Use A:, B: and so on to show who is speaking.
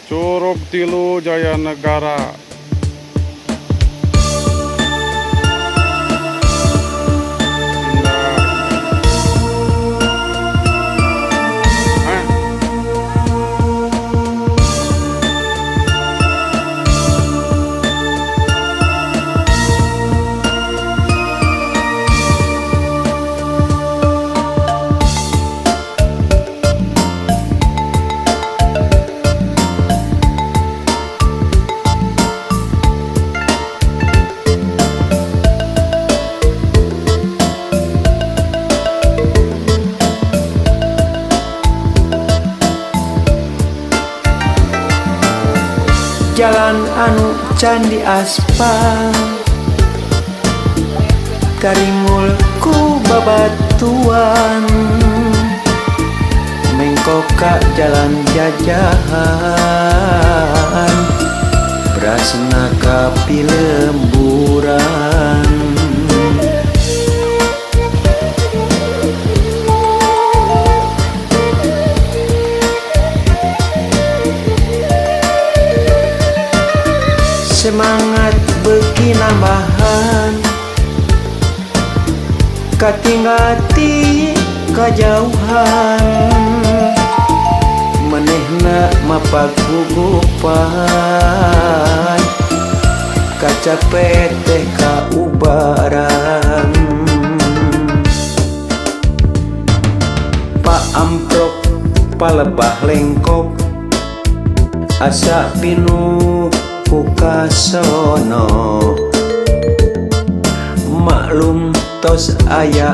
A: Curug Tilu Jayanegara. Indah. Hah?
B: Jalan anu can diaspal karingul ku babatuan, mengkok ka jalan jajahan, berasna ka pilemburan. Semangat beuki nambahan, katinggal ti kajauhan, manehna mapak gugupan, kacape teh kaubaran. Pak Amprok palebah lengkok, asa pinuh ku kasono, maklum tos aya.